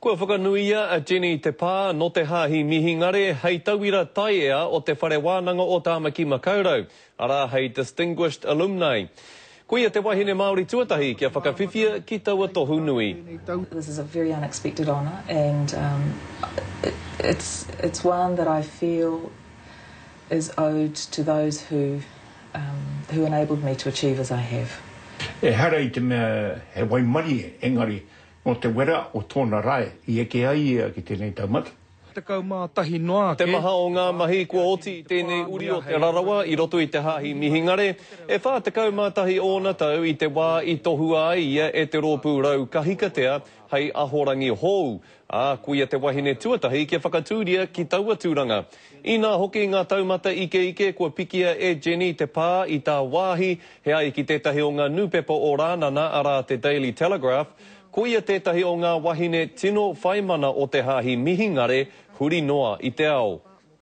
Kua whakanuia a Jenny Te Pā nō te Hāhi Mihingare hei tauira taiea o Te Whare Wānanga o Tāmaki Makaurau, arā hei Distinguished Alumni. Ko ia te wahine Māori tuatahi kia whakawhiwhia ki taua tohu nui. This is a very unexpected honour and it's it's one that I feel is owed to those who who enabled me to achieve as I have. Ehara i te mea he waimarie, engari Nō te wera o tōna rae i eke ai ia ki tēnei taumata. 11 noa ake. Te maha o ngā mahi kua oti i tēnei uri o Te Rarawa i roto i te Hāhi Mihingare, e 41 ōna tau i te wā i tohua ai ia e te rōpū Raukahikatea hei ahorangi hou, ā, koia te wahine tuatahi kia whakatūria ki taua tūranga. Inā hoki ngā taumata ikeike kua pikia e Jenny te pā i tāwāhi He ai ki tētahi o ngā nūpepa o Rānana, arā te Daily Telegraph, ko ia tētahi o ngā wahine tino whaimana o te Hāhi Mihingare huri noa i te ao.